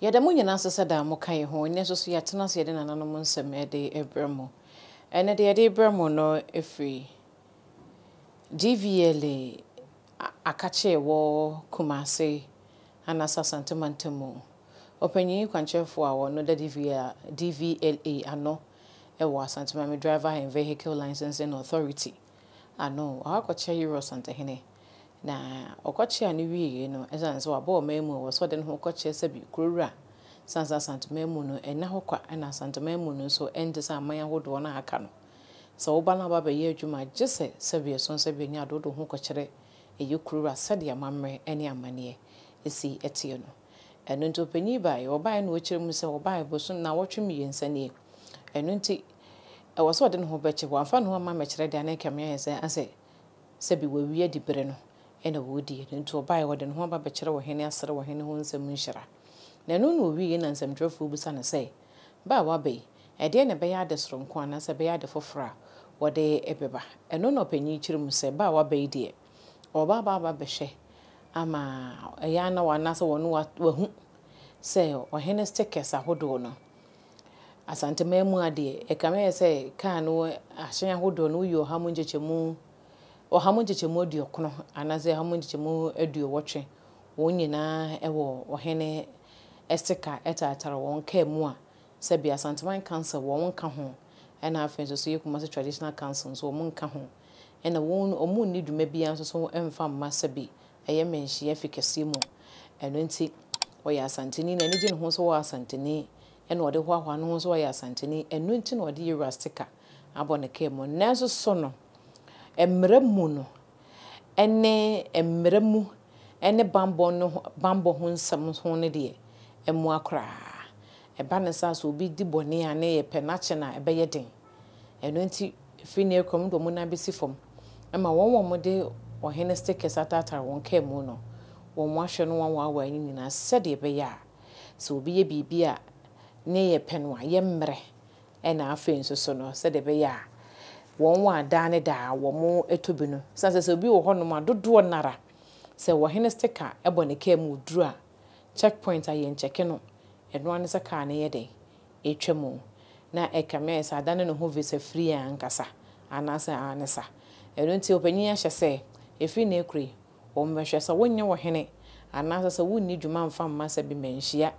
Yɛda mo nyinaa ase sɛ daa moka yɛn ho. Ɛnnɛ nso so yɛatena ase yɛde nananom nsɛm de rebrɛ mo. Ɛnnɛ deɛ yɛde rebrɛ mo no firi DVLA akakye a ɛwɔ Kumase anaasɛ Asante mantam mu. Ɔpanyin kwankyerɛfoɔ a ɔno da DVLA ano wɔ Asante Maame Driver and Vehicle Licensing Authority ano. Wakɔ akɔkyɛ Euro Asantehene Na ɔkɔkyeaa no wieeɛ no, ɛsiane sɛ wabɔ ɔman mu a ɛwɔ sɛ ɔde ne ho kɔkyerɛ sɛbi kuro wura, ɛsiane sɛ Asanteman mu no ɛnna hɔ kwa ɛna Asanteman mu no nso ɛnte sɛ aman ahodoɔ no a aka no. Sɛ woba na woba bɛyɛ adwuma a, gye sɛ sɛbi ɛsono sɛbi ɛnyɛ ade wode wo ho kɔkyerɛ ɛyɛ kuro wura sɛdeɛ amammerɛ ne amanneɛ si teɛ no. Ɛno nti ɔpanin baeɛ, ɔbaeɛ na ɔkyerɛ mu sɛ ɔbaeɛ bosom nnawɔtwe mmiɛnsa nie. Ɛno nti ɛwɔ sɛ ɔde ne ho bɛkyɛ, wamfa ne ho amma ammɛkyerɛ deɛ a na ɛkame ayɛ sɛ asɛ Sɛbi wawie adibere no na ɔredi, ɛno nti ɔbaeɛ, ɔde ne ho aba bɛkyerɛ ɔhene asrɛ ɔhene ho nsɛm nhyira. Na ɛno na ɔwieɛ na nsɛmtwerɛfoɔ bisa no sɛ, Ba a woaba yi, ɛdeɛn na ɛbɛyɛ ade soronko anaasɛ ɛbɛyɛ ade foforɔ a wɔde bɛba? Ɛno na ɔpanin yi kyerɛ mu sɛ, Ba a woaba yi deɛ, ɔreba aba aba bɛhwɛ ama ɛyɛ a na anaasɛ wɔn wahu sɛ ɔhene stickers ahodoɔ no, Asanteman mu adeɛ, ɛkame ayɛ sɛ kaa no ahyɛn ahodoɔ no woyi ɔha mu nkyekyɛmu ɔha mu nkyekyɛmu aduɔkono anaasɛ ɔha mu nkyekyɛmu aduɔwɔtwe, wɔn nyinaa wɔ ɔhene sika taatare wɔn kaa mu a sɛbi Asanteman Council wɔn nka ho, ɛna afei nso so yɛ Kumasi Traditional Council nso wɔn nka ho, ɛna wɔn wɔn nni dwuma biara nso so mfa mma sɛbi ɛyɛ mmanhyia fi kɛseɛ mu. Ɛno nti, ɔyɛ Asanteni, n'ani gye ne ho sɛ ɔwɔ Asanteni, ɛna ɔde hoahoa ne ho sɛ ɔyɛ Asanteni, ɛno nti na ɔde Yewura stika abɔ ne kaa mu. Nanso so no, mmara mu no, ɛne mmara mu ne bammɔ no ho bammɔ ho nsɛm ho no deɛ, ɛmmoa koraa. Ɛba no saa sɛ obi di bɔne a ne yɛpɛ no akye no a, ɛbɛyɛ den. Ɛno nti, ɛfiri nnɛ rekɔ, mode wɔn nan bɛsi fam ma wɔn a wɔde ɔhene stickers ataatare wɔn kaa mu no, wɔahwɛ no wɔawaawaa ne nyinaa sɛdeɛ ɛbɛyɛ a sɛ obi yɛ biribi a ne yɛ pɛ no a, yɛmmrɛ, ɛna afei nso so no, sɛdeɛ ɛbɛyɛ a wɔn a daa ne daa wɔtɔ bi no, ɛsiane sɛ sɛ obi wɔ hɔnom a dodoɔ no ara, sɛ ɔhene sticker bɔ ne kaa mu duru a, check point a yɛnkyɛke no, ɛno ara ne sɛ kaa no yɛ dɛn? Ɛretwa mu. Na ɛkame ayɛ sɛ adane ne ho visa free ankasa, anaasɛ aane sa. Ɛno nti ɔpanyin ahyɛ sɛ, ɛfiri nnɛ rekɔ yi, wɔmmɛhwɛ sɛ wonyɛ ɔhene, anaasɛ sɛ wonni dwuma mfa mma sɛbi manhyia,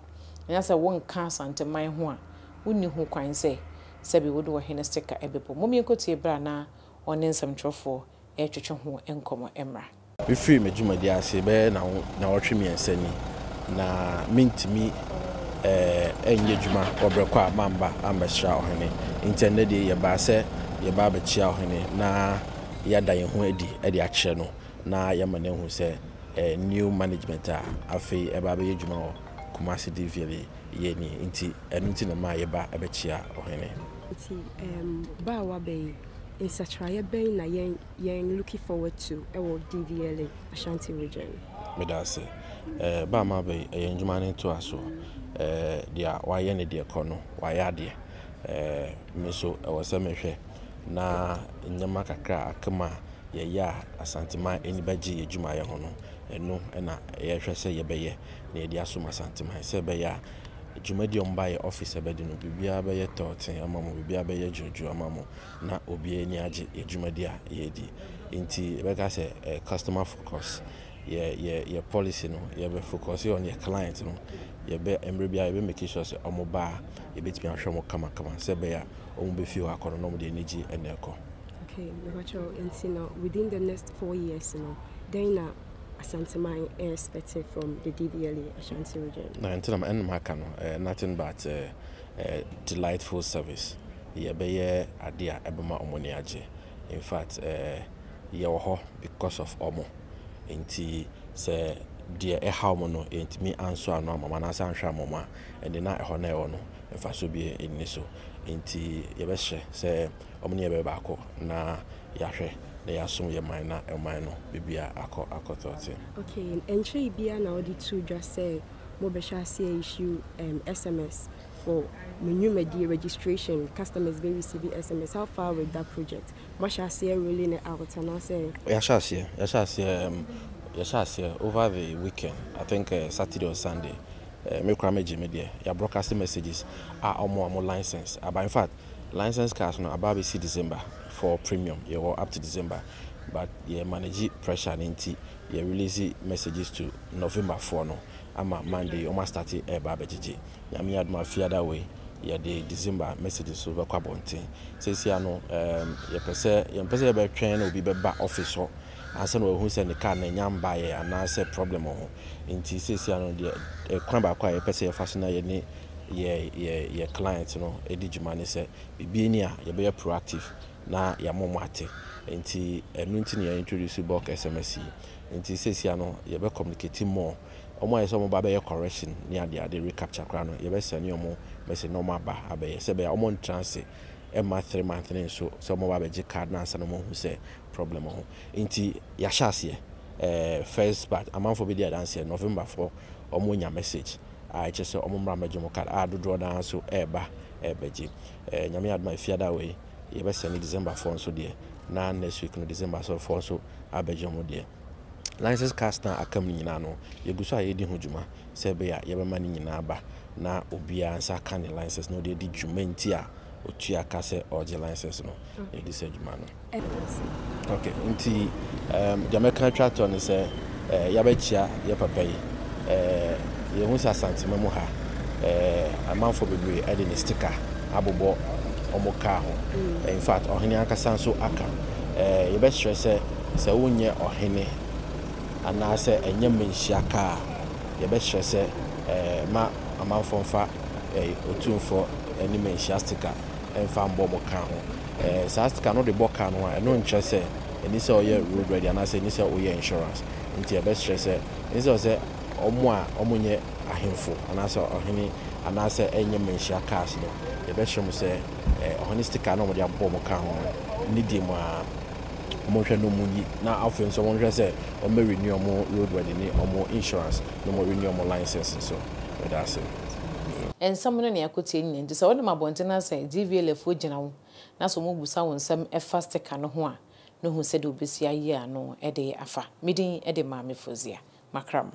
na sɛ wonka Asanteman ho a, wonni ho kwan sɛ sɛbi wode ɔhene sika bɛbɔ. Mom yɛnkɔtie berɛ a na ɔne nsɛmtwerɛfoɔ retwetwe ho nkɔmmɔ mmra. Mefiri me dwumadi ase bɛyɛ nnawɔtwe mmiɛnsa ni, na mentumi nyɛ adwuma wɔ berɛ kɔ a mamba ammɛsra ɔhene. Nti ɛnnɛ deɛ yɛbaa sɛ yɛba abɛkyia ɔhene na yɛada yɛn ho adi de akyerɛ no na yɛama no ahu sɛ new management a afei ɛba abɛyɛ adwuma wɔ Kumasi DVLA yɛ ni. Nti ɛno nti na ɛmaa yɛba bɛkyia ɔhene. Nti ba a woaba yi, nsakyeraeɛ bɛn na yɛn yɛn looking forward to wɔ DVLA Ashanti Region? Meda ase. Ba a maba yi, ɛyɛ ndwuma no ntoasoɔ. Deɛ wayɛ ne deɛ kɔ no, wayɛ adeɛ. Me nso ɛwɔ sɛ mehwɛ na nneɛma kakra a aka mu a yɛyɛ a Asanteman ani bɛgye yɛn adwumayɛ ho no, ɛno na yɛhwɛ sɛ yɛbɛyɛ na yɛde asom Asanteman sɛ ɛbɛyɛ a dwumadi a wɔba yɛ office bɛdi no, biribiara bɛyɛ tɔɔten ama mo, biribiara bɛyɛ dwoodwoo ama mo na obiara ani agye yɛn dwumadi a yɛredi. Nti yɛbɛka sɛ customer focus, yɛ yɛ yɛ policy no, yɛbɛ focus on yɛ client no, yɛbɛ mmerɛ biara yɛbɛ make sure sɛ wɔn ba a yɛbɛtumi ahwɛ wɔn kamakama sɛ ɛbɛyɛ a wɔn bɛfi hɔ akɔ no na wɔde anigye na ɛkɔ. Okay, mepakyɛw, nti no within the next 4 years no, dɛn na Asanteman expect from the DVLA Ashanti Region? Na nti na ɛna maka no, nothing but delightful service. Yɛbɛyɛ adeɛ a ɛbɛma wɔn ani agye. In fact, yɛwɔ hɔ because of wɔn. Nti sɛ deɛ ɛha wɔn no yɛntumi ansɔ ano ama wɔn anaasɛ anhwɛ ama wɔn a, ɛnde na ɛhɔ na ɛwɔ no mfasoɔ bi nni so. Nti yɛbɛhyɛ sɛ wɔn ne yɛbɛyɛ baako na yɛahwɛ na yɛasom yɛn man na ɔman no biribiara akɔ akɔtɔɔte. Okay, nkyɛe biara na wɔde too dwa sɛ mobɛhyɛ aseɛ issue SMS. For mo nnwumadie registration, customers bɛ receive SMS, how far with that project? Moahyɛ aseɛ rolling it out anaasɛ? Yɛahyɛ aseɛ, yɛahyɛ aseɛ, um, yɛhyɛ aseɛ over the weekend, I think Saturday or Sunday. Me koraa megye me deɛ, yɛ broadcast messages a ɔmo a ɔmo license aba. In fact, license cars no aba abɛsi December for premium, yɛwɔ up to December, but yɛ manage pressure no nti yɛ release messages to November foɔ no ama Monday ɔmo astarte ɛɛba abɛgyegye. Nyame yɛ adom a fiada wei yɛde December messages so bɛkɔ abɔnten. Seesia no um, yɛpɛ sɛ yɛmpɛ sɛ yɛbɛtwɛn na obi bɛba office hɔ ansa na wahu sɛ ne car no anya mbaeɛ anaasɛ problem wɔ ho. Nti seesia no deɛ ɛkwan baako a yɛpɛ sɛ yɛfa so na yɛne yɛ yɛ yɛ client no di dwuma ne sɛ biribi ni a yɛbɛyɛ proactive na yɛama wɔn ate. Nti ɛno nti na yɛ introduce bulk SMS yi. Nti seesia no yɛbɛ communicate more. Wɔn a yɛ sɛ wɔn ba bɛyɛ correction ne ade ade recapture koraa no yɛbɛ send wɔn message na wɔn aba abɛyɛ sɛ ɛbɛyɛ a wɔn ntra ase ɛmma 3 month ne nso sɛ wɔn ba abɛgye card na ansa na wɔn ahu sɛ problem wɔ ho. Nti yɛahyɛ aseɛ first batch amanfoɔ bɛdi adanseɛ. November foɔ wɔn nya message a ɛkyerɛ sɛ wɔn mmra mmɛgye wɔn card a dodoɔ naa nso ɛreba ɛrebɛgye. Nyame adom a efiada wei yɛbɛ send December foɔ nso deɛ, na next week no December so foɔ nso abɛgye wɔn deɛ. License cards na aka mu nyinaa no, yɛgu so a yɛredi ho dwuma sɛ ɛbɛyɛ a yɛbɛma ne nyinaa ba na obiara nsa aka ne license na ɔde adi dwuma nti a otua ka sɛ ɔregye license no na ɛdi sɛ adwuma no. Okay, nti deɛ mɛka atwa toɔ ne sɛ yɛabɛkyia yɛ papa yi. Yɛhu sɛ Asantema mu ha amanfoɔ bebree de ne sticker abobɔ wɔn kaa ho. In fact, ɔhene ankasa nso aka. Yɛbɛkyerɛ sɛ sɛ wonyɛ ɔhene anaasɛ ɛnyɛ mmanhyia kaa a, yɛbɛkyerɛ sɛ ma amanfoɔ mfa Otumfoɔ ne mmanhyia sticker mfa mbɔ wɔn kaa ho. Saa sticker no de bɔ kaa no ho a, ɛno nkyerɛ sɛ ɛni sɛ ɔyɛ road ready anaasɛ ɛni sɛ ɔyɛ insurance. Nti yɛbɛkyerɛ sɛ ɛni sɛ ɔsɛ wɔn a wɔnyɛ ahemfo anaasɛ ɔhene anaasɛ ɛnyɛ mmanhyia cars no, yɛbɛkyerɛ mu sɛ ɔhene sticker na wɔde abɔ wɔn kaa ho no ne deɛ mu a wɔnhwɛ no mu yi, na afei nso wɔnhwɛ sɛ wɔn renew wɔn road worthy ne wɔn insurance na wɔn renew wɔn license nso. Meda ase. Nsɛm no ne akotie nyina nti sɛ wonam abɔnten na sɛ DVLA foɔ gyina wo na sɛ wɔn busa wo nsɛm ɛfa sticker no ho a, na hu sɛdeɛ wobɛsi ayi ano de afa. Me din de Maame Fozia. Makra mo.